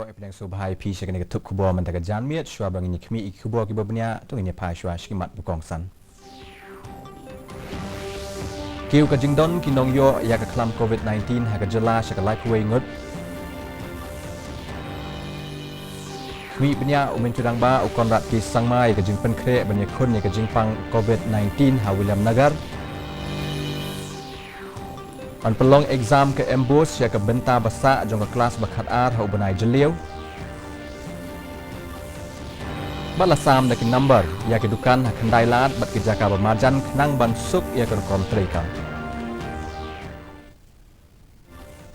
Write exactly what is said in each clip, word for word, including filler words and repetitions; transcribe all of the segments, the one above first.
Pyneng sngewbha ïa phi sha kane ka tup khubor mynta ka janmiet, shuwa ba ngin ïa khmih ïa ki khubor kiba bniah, to ngin ïa phai shuwa sha ki mat ba kongsan. Kiew ka jingdon ki nongïoh ïa ka khlam covid nineteen ha ka jylla sha ka laiphew wei ngut. Khmih bniah u Myntri Rangbah u Conrad K Sangma ïa ka jingpynkhreh ban ïakhun ïa ka jingpang covid nineteen ha Williamnagar. Ban pynlong exam ka MBOSE ïa ka bynta ba sah jong ka klas ba khatar ha u bnai Jylliew. Bad la sam da ki number ïa ki dukan ha Khyndailad bad ki jaka ba marjan khnang ban suk ïa ka rukom treikam.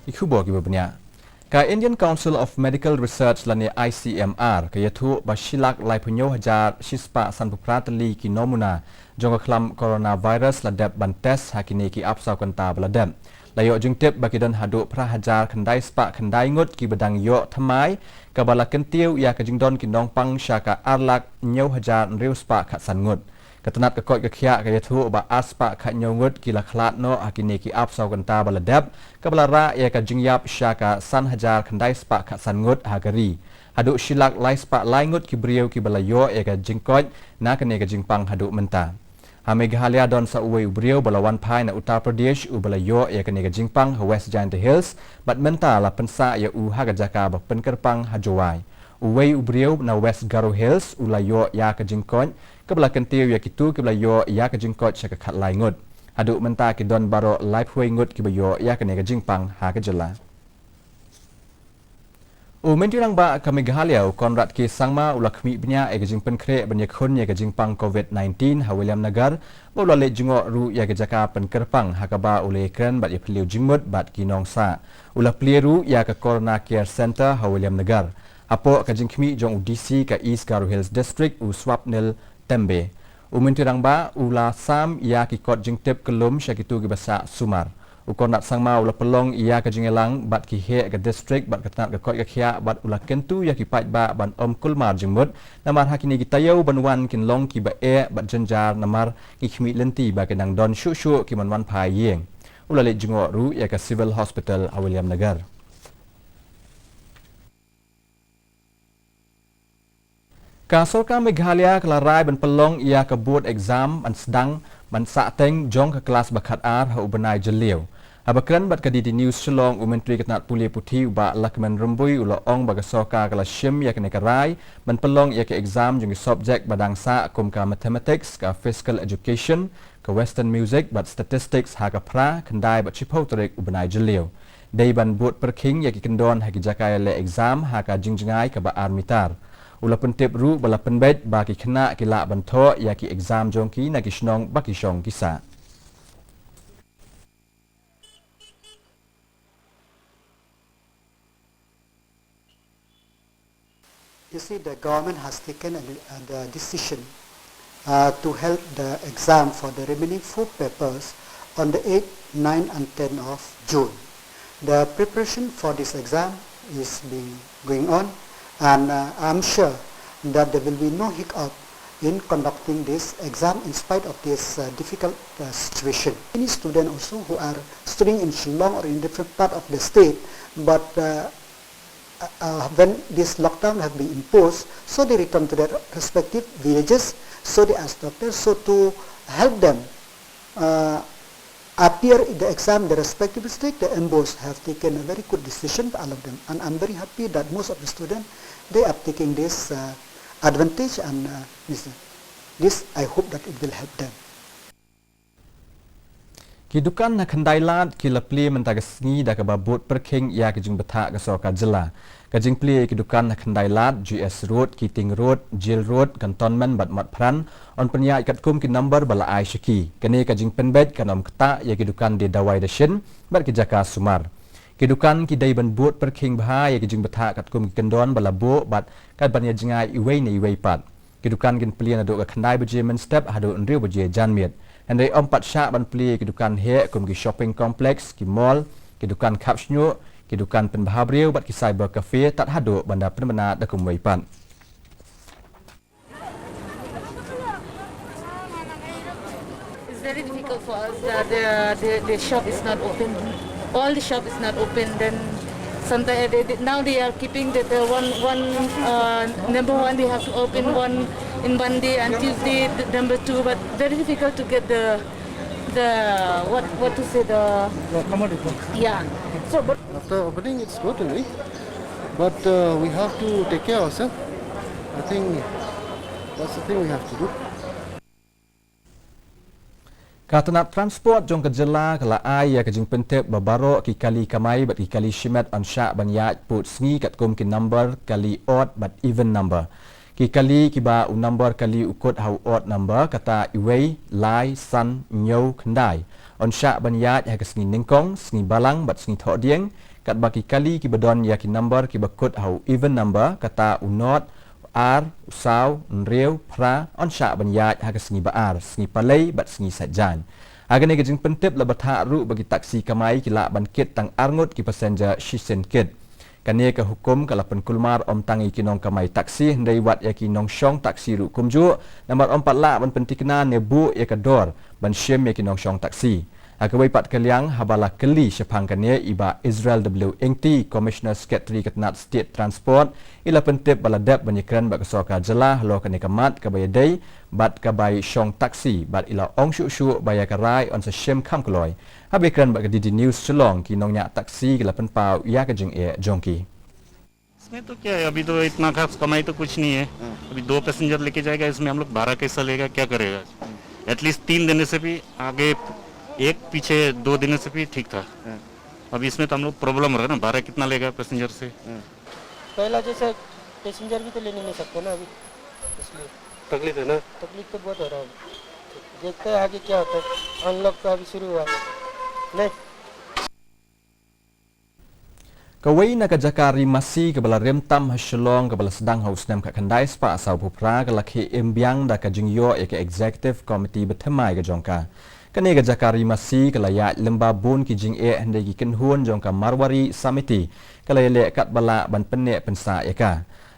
Ki khubor kiba bniah. Ka Indian Council of Medical Research lane I C M R ka ïathuh ba shi lak laiphew hynñiew hajar shispah sanphew phra tylli ki nomuna jong ka khlam coronavirus la dep ban test ha kine ki arphew saw kynta ba la dep. La ïoh jingtip ba ki don haduh phra hajar khyndai spah khyndai ngut kiba dang ïoh thymmai, kaba la kyntiew ïa ka jingdon ki nongpang sha ka ar lak hynñiew hajar hynriew spah khatsan ngut. Ka tnat ka koit ka khiah ka ïathuh ba ar spah khathynñiew ngut ki la khlad noh ha kine ki arphew saw kynta ba la dep, kaba la rah ïa ka jingïap sha ka san hajar khyndai spah khatsan ngut ha ka ri. Haduh shi lak lai spah lai ngut ki briew kiba la ïoh ïa ka jingkoit na kane ka jingpang haduh mynta. Ha Meghalaya don sa uwei u briew ba la wan phai na Uttar Pradesh uba la ïoh ïa kane ka jingpang ha West Jaintia Hills, bad mynta la pynsah ïa u ha ka jaka ba pynkyrpang ha Jowai. Uwei u briew na West Garo Hills u la ïoh ïa ka jingkoit, kaba la kyntiew ïa kito kiba la ïoh ïa ka jingkoit sha ka khatlai ngut. Haduh mynta ki don baroh laiphew wei ngut kiba ïoh ïa kane ka jingpang ha ka jylla. U Myntri Rangbah ka Meghalaya u Conrad K Sangma u la khmih bniah ïa ka jingpynkhreh ban ïakhun ïa ka jingpang covid nineteen ha Williamnagar, bad u la leit jngoh ruh ïa ka jaka pynkyrpang ha kaba u la ïakren bad ïaphylliew jingmut bad ki nongsah. U la plie ruh ïa ka Corona Care Centre ha Williamnagar. Hapoh ka jingkhmih jong u D C ka East Garo Hills District u Swapnil Tembe, u Myntri Rangbah u la sam ïa ki kot jingtip kyllum sha kito kiba shah sumar. U Conrad Sangma u la pynlong ïa ka jingïalang bad ki heh ka district bad ka tnat ka koit ka khiah bad u la kyntu ïa ki paidbah ban ym kulmar jingmut, namar ha kine ki taïew ban wan kin long kiba eh bad jynjar namar ngi khmih lynti ba ki dang don shuh shuh ki ban wan phai ïing. U la leit jngoh ruh ïa ka Civil Hospital ha Williamnagar. Ka Sorkar Meghalaya ka la rai ban pynlong ïa ka board exam ban sdang ban sahteng jong ka klas ba khatar ha u bnai Jylliew. Haba kren bad ka D D News Shillong, u Myntri ka tnat pule puthi u Bah Lahkmen Rymbui u la ong ba ka sorkar ka la shim ïa kane ka rai ban pynlong ïa ka exam jong ki subject ba dang sah kum ka Mathematics, ka Physical Education, ka Western Music bad Statistics ha ka phra, khyndai bad shiphew tarik u bnai Jylliew. Dei ban bud pyrkhing ïa ki kyndon ha ki jaka ïaleh exam ha ka jingjngai kaba ar mitar. U la pyntip ruh ba la pynbeit ba ki khynnah ki lah ban thoh ïa ki exam jong ki na ki shnong ba ki shong ki sah. You see, the government has taken a, a, the decision, uh, to held the exam for the remaining four papers on the eighth, ninth and tenth of June. The preparation for this exam is being going on, and, uh, I'm sure that there will be no hiccup in conducting this exam in spite of this, uh, difficult, uh, situation. Many students also who are studying in Shillong or in different part of the state, but, uh, uh, uh, when this lockdown have been imposed, so they return to their respective villages, so they ask doctors, so to help them, uh, appear in the exam in the respective district, the MBOSE have taken a very good decision to allow them. And I'm very happy that most of the students, they are taking this, uh, advantage and, uh, this, this, I hope that it will help them. Ki dukan ha Khyndai Lad ki la plie mynta ka sngi da kaba bud pyrkhing ïa ka jingbthah ka sorkar jylla. Ka jingplie ïa ki dukan ha Khyndai Lad, G S Road, Keating Road, Jail Road, Cantonment bad Motphran, yn pynïaid katkum ki number ba la ai sha ki. Kane ka jingpynbeit kan ym ktah ïa ki dukan die dawai dashin bad ki jaka sumar. Ki dukan ki dei ban bud pyrkhing bha ïa ki jingbthah katkum ki kyndon ba la buh bad kat ban ïa jngai iwei na iwei pat. Ki dukan kin plie naduh ka khyndai baje mynstep haduh hynriew baje janmiet. Hynrei ym pat shah ban plie ki dukan heh kum ki shopping complex, ki mall, ki dukan khap shñiuh, ki dukan pynbha briew bad ki cyber cafe tad haduh ban da pynbna da kumwei pat. It's very difficult for us. The, the, the, the shop is not open. All the shop is not open. Then Sometimes they, they, now they are keeping the, the one one uh, number one. They have to open one in one day and Tuesday the number two, but very difficult to get the the what what to say the The commodity. Yeah. So, but After opening, it's good only. But uh, we have to take care ourselves. I think that's the thing we have to do. Ka tnat transport jong ka jylla ka la ai ïa ka jingpyntip ba baroh ki kali kamai bad ki kali shimet yn shah ban ïaid pud sngi katkum ki number kali odd bad even number. Ki kali kiba u number kali u kut ha u odd number, kata iwei, lai, san, hynñiew, khyndai, yn shah ban ïaid ha ka sngi nyngkong, sngi balang bad sngi thohdieng, katba ki kali kiba don ïa ki number kiba kut ha u even number, kata u nod, ar, u saw, hynriew, phra, yn shah ban ïaid ha ka sngi ba ar, sngi palei bad sngi saitjaiñ. Ha kane ka jingpyntip la bthah ruh ba ki taxi kamai ki lah ban kit tang arngut ki passenger shisien kit. Kane ka hukum ka la pynkulmar ym tang ïa ki nongkamai taxi hynrei wat ïa ki nongshong taxi ruh kumjuh, namar ym pat lah ban pynthikna ne buh ïa ka dor ban shim ïa ki nongshong taxi. Ha kawei pat ka liang, haba la kylli shaphang kane i Bah Israel W Ingti, Commissioner Secretary ka tnat State Transport, i la pyntip ba la dep ban ïakren bad ka sorkar jylla halor kane ka mat kaba ïadei bad ka bai shong taxi, bad i la ong shuh shuh ba ïa ka rai yn sa shim kham kloi. Haba ïakren bad ka D D News Shillong, ki nongñiah taxi ki la pynpaw ïa ka jingeh jong ki. इसमें तो क्या है, अभी तो इतना खास कमाई तो कुछ नहीं है। अभी दो पैसेंजर लेके जाएगा, इसमें हम लोग भाड़ा कैसा लेगा, क्या करेगा? एटलीस्ट तीन देने से भी आगे, एक पीछे दो देने से भी ठीक था। अभी इसमें तो हम लोग प्रॉब्लम हो रहा है ना, भाड़ा कितना लेगा पैसेंजर से? पहला जैसे पैसेंजर भी तो लेने नहीं सकते ना अभी। इसलिए तकलीफ है ना। तकलीफ तो बहुत हो रहा है। देखते हैं आगे क्या होता है। अनलॉक तो अभी शुरू हुआ है। नहीं। Kawei na ka jaka ri masi kaba la rim tam ha Shillong kaba la sdang ha u snem khatkhyndai spah sawphew phra ka la khie im biang da ka jingïoh ïa ka Executive Committee bathymmai ka jong ka. Kane ka jaka ri masi ka la ïaid lyngba bun ki jingeh hynrei ki kynhun jong ka Marwari Samiti ka la ïaleh katba lah ban pynneh pynsah ïa ka.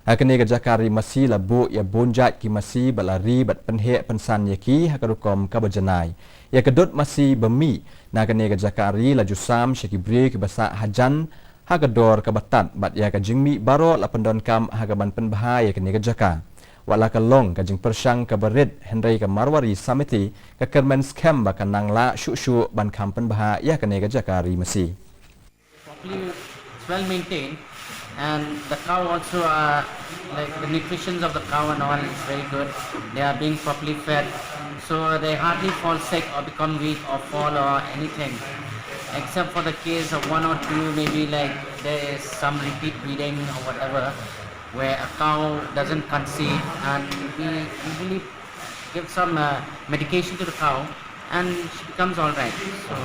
Ha kane ka jaka ri masi la buh ïa bun jait ki masi bad la ri bad pynheh pynsan ïa ki ha ka rukom kaba janai. Ïa ka dud masi ba mih na kane ka jaka ri la ju sam sha ki briew kiba sah hajan ha ka dor kaba tad bad ïa ka jingmih baroh la pyndonkam ha kaban pynbha ïa kane ka jaka. Wat la ka long ka jingpyrshang kaba rit hynrei ka Marwari Samiti ka kyrmen skhem ba kan nang lah shuh shuh ban kham pynbha ïa kane ka jaka ri masi. Properly, it's well maintained, and the cow also, uh, like, the nutritions of the cow and all is very good. They are being properly fed, so they hardly fall sick or become weak or fall or anything, except for the case of one or two, maybe, like, there is some repeat breeding or whatever, where a cow doesn't conceive, and we usually give some, uh, medication to the cow, and she becomes all right. So.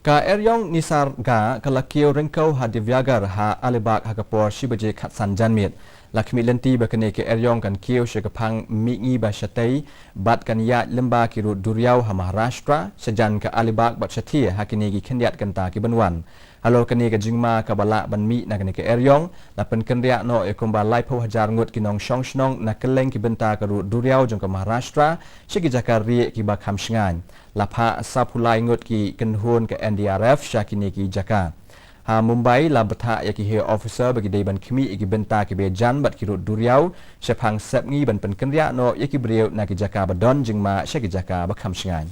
Ka eriong Nisarga ka la kiew ryngkew ha Divyagarh ha Alibag ha ka por shi baje khatsan janmiet. La khmih lynti ba kane ka eriong kan kiew sha ka phang mihngi ba shatei bad kan ïaid lyngba ki rud duriaw ha Maharashtra, shajan ka Alibag bad shathie ha kine ki khyndiat kynta ki ban wan. Halor kane ka jingma kaba lah ban mih na kane ka eriong, la pynkynriah noh ïa kumba laiphew hajar ngut ki nongshong shnong na kylleng ki bynta ka rud duriaw jong ka Maharashtra sha ki jaka rieh kiba kham shngaiñ. La phah sawphew lai ngut ki kynhun ka N D R F sha kine ki jaka. Ha Mumbai la bthah ïa ki heh officer ba ki dei ban khmih ïa ki bynta kiba jan bad ki rud duriaw shaphang sepngi ban pynkynriah noh ïa ki briew na ki jaka ba don jingma sha ki jaka ba kham shngaiñ.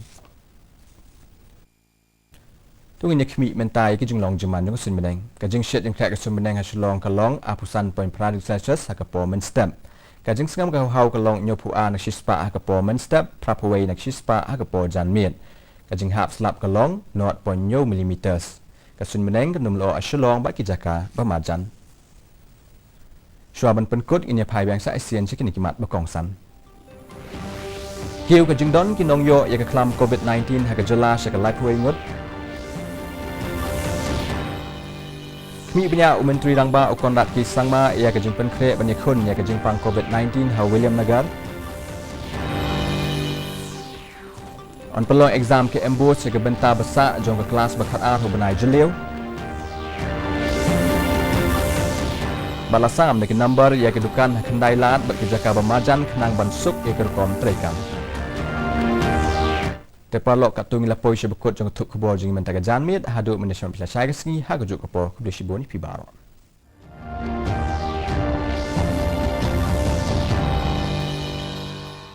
To ngin ïa khmih mynta ïa ki jinglong jingman jong ka suiñ bneng. Ka jingshit jingkhreh ka suiñ bneng ha Shillong ka long arphew san point phra degree Celsius ha ka por mynstep. Ka jingsngem ka hawhaw ka long hynñiewphew ar na ka shispah ha ka por mynstep, phraphew wei na ka shispah ha ka por janmiet. Ka jinghap slap ka long nought point hynñiew millimeters. Ka suiñ bneng kan ym lyoh ha Shillong bad ki jaka ba marjan. Shuwa ban pynkut, ngin ïa phai biang sa shisien sha kine ki mat ba kongsan. Kiew ka jingdon ki nongïoh ïa ka khlam covid nineteen ha ka jylla sha ka laiphew wei ngut. Khmih bniah u Myntri Rangbah u Conrad K Sangma ïa ka jingpynkhreh ban ïakhun ïa ka jingpang covid nineteen ha Williamnagar. Yn pynlong exam ka MBOSE sha ka bynta ba sah jong ka klas ba khatar ha u bnai Jylliew. Bad la sam da ki number ïa ki dukan ha khyndai lad bad ki jaka ba marjan khnang ban suk ïa ki rukom treikam. Te paralok, katto ngi la poi sha ba kut jong ka thup khubor jong ngi mynta ka janmiet, haduh mynta sha ba phi la shai ka sngi ha kajuh ka por, khublei shibun ïa phi baroh.